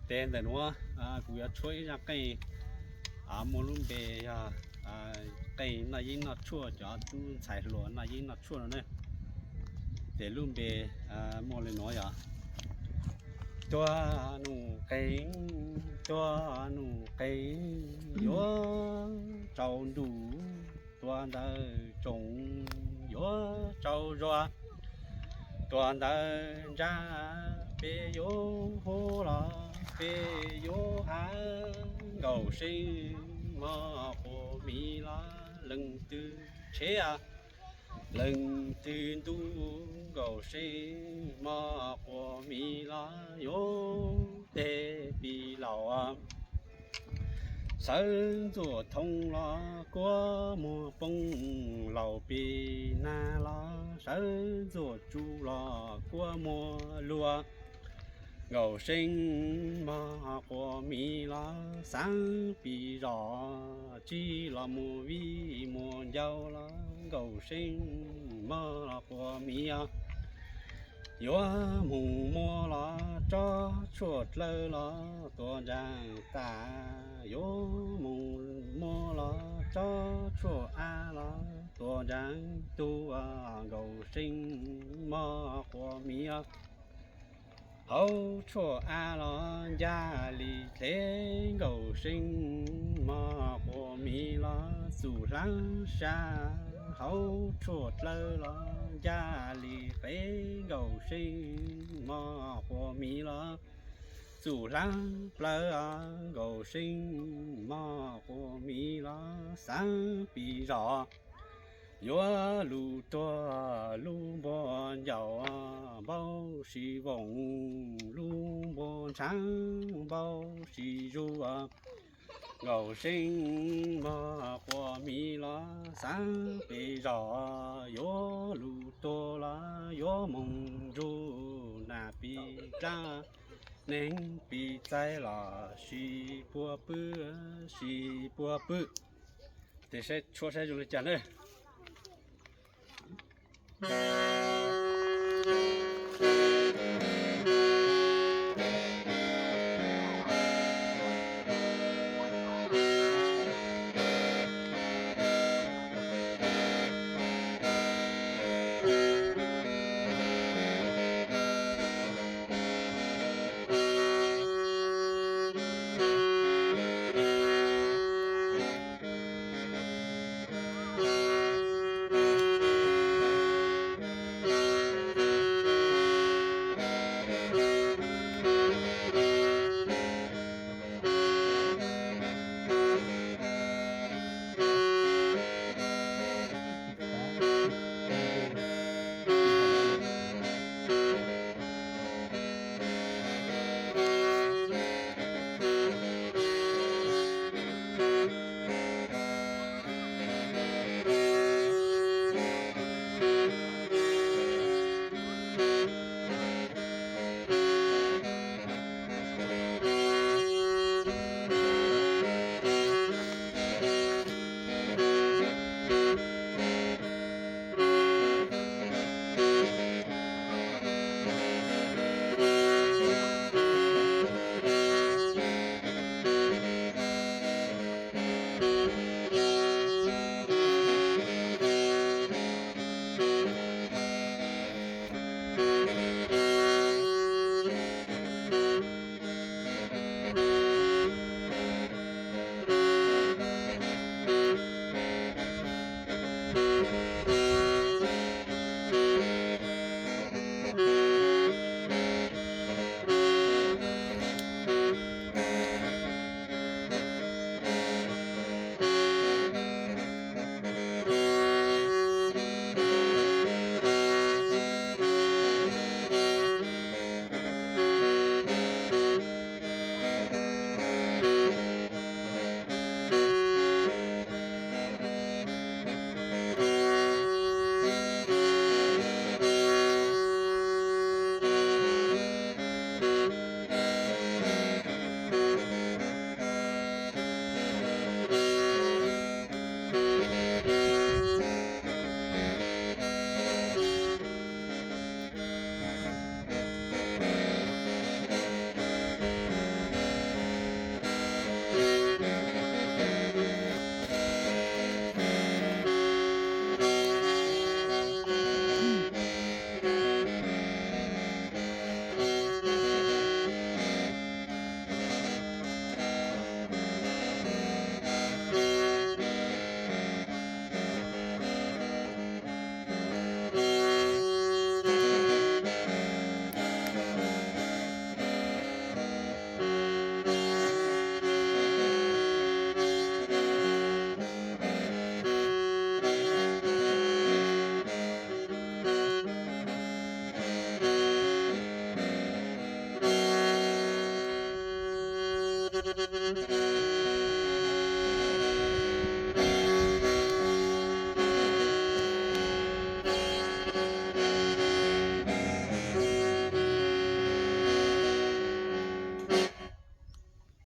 Ces ntawm nuav kuv yuav tshuab ib zaj qeej muaj lub npe yog qeej noj yeeb noj tshuaj, cov tub ntxhais hluas noj yeeb noj tshuaj no ne. Ces lub npe muaj li nuav yog: Tuag num qees, tuag num qees, yuav tsaus ntuj, tuag ntawd tsoom yuav tsaus zuag, tuag ntawd ntsa, peb yuav hu los peb yuav has, Nkauj Seeb mog quas miv los leej twg tsheb, leej twg ntuj, Nkauj Seeb mog quas miv los yuav teg pis laus. Sawv ntxuaj thoob los kuab muag poob, laus pis nag los sawv ntxuaj tsu los kuab muag luag, Nkauj Seeb mog quas miv los xaav pis zos, tsib los muag vij muag ncau los Nkauj Seeb mog los quas miv os. Yuav moog muab los tsob tshuaj dlawb los tuaj ntsaag tas, yuav moog muab los tsob tshuaj av los tuaj ntsaag tug, Nkauj Seeb mog quas miv os. Hauv tshuaj av los ncaj li dleb, Nkauj Seeb mog quas miv los txuj hlaab sab, hauv tshuaj dlawb los ncaj li qev, Nkauj Seeb mog quas miv los txuj hlaab plawv, Nkauj Seeb mog quas miv los xaav pis zos. Yuav lug tuag lub npua ncauj, npau si voom, lub npua ntshaav npau si zug, Nkauj Seeb mog quas miv los xaav pis zos. Yuav lug tuag los yuav moog nrug, nas pis dlaab, neeg pis txaij los sib puag pw, sib puag pw. Tes saib tshuab saib zoo li cas na.